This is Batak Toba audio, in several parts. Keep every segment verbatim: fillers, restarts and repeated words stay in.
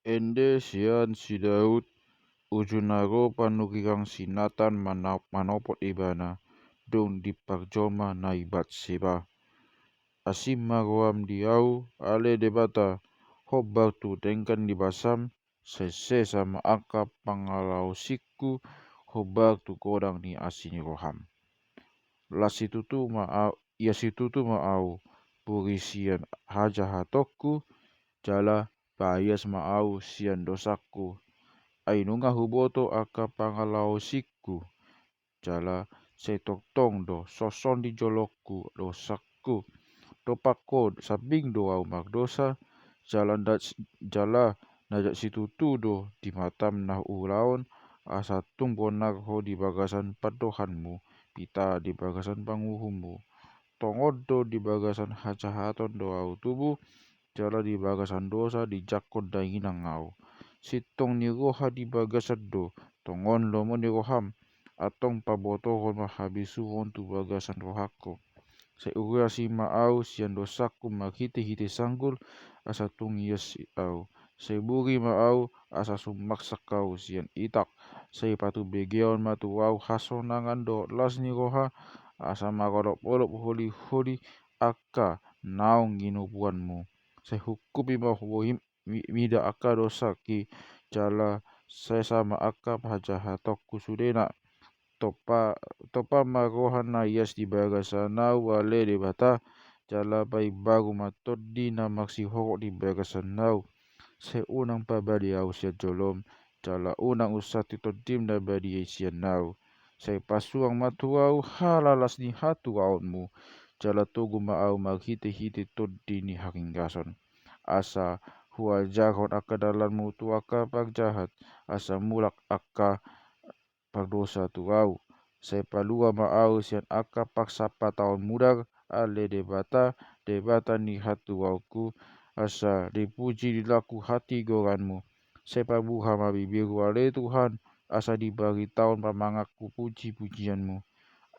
Ende sian si Daud, uju na ro panurirang si Natan mana-, manopot ibana, dung diparjoma na i Batseba. Asi ma roham di ahu, ale Debata, hombar tu denggan ni basam, sai sesa ma angka pangalaosingku, hombar tu godang ni asi ni roham. Las situtu ma au, ia situtu ma au, buri sian hajahatonku, jala paias ma au sian dosangku. Ai nunga huboto angka pangalaosingku, jala sai tongtong do songon di jolongku dosangku. Dompak ho sambing do au mardosa, jala nda-, jala na jat situtu do di matam na huulaon, asa tung bonar ho di bagasan pandohanmu, pita di bagasan panguhummu. Tongon do di bagasan hajahaton do au tubu, jala di bagasan dosa dijangkon dainang au. Sintong ni roha di bagasan do, tongon lomo ni roham, antong pabotohon ma habisuhon tu bagasan rohangku. Sai urasi ma au sian dosangku marhitehite sanggul, asa tung ias au. Sai buri ma au, asa sumangsak au sian itak. Sai patubegeon ma tu au hasonangan dohot las ni roha, asa marolopolop holiholi angka naung ginopuanmu. Sai hungkupi ma bohim mi-, mida angka dosangki, jala sesa ma angka hajahatonku sudena. Tompa, tompa ma roha na ias di bagasan au, ale Debata, jala paimbaru ma tondi na marsihorhon di bagasan au. Sai unang pabali au sian jolom, jala unang unsanti tondim na badia i sian au. Sai pasuang ma tu au halalas ni hatuaonmu, jala togu ma au marhitehite tondi ni haringgason. Asa huajarhon angka dalanmu tu angka parjahat, asa mulak angka pardosa tu au. Sai palua ma au sian angka parsapataon mudar, ale Debata, Debata ni hatuaonku, asa dipuji dilangku hatigoranmu. Sai pabuha ma bibirhu, ale Tuhan, asa dibaritaon pamanganku pujipujianmu.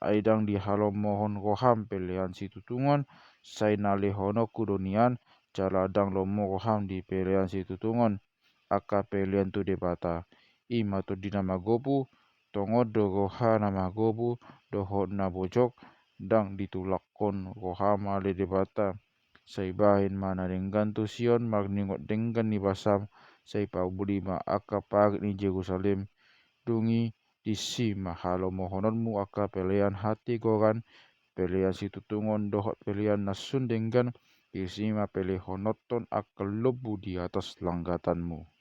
Ai ndang dihalomohon roham pelean situtungon, sai na lehononku do nian, jala ndang lomo roham di pelean situtungon. Angka pelean tu Debata, i ma tondi na margopu, tongon do roha na margopu dohot na bojok, ndang ditulakkon roham, ale Debata. Sai bahen ma na denggan tu Sion marningot denggan ni basam, sai pauli ma angka parik ni Jerusalem. Dung i disi ma halomohononmu angka pelean hatigoran, pelean situtungon dohot pelean na sun denggan, disi ma pelehononhon angka lombu di atas langgatanmu.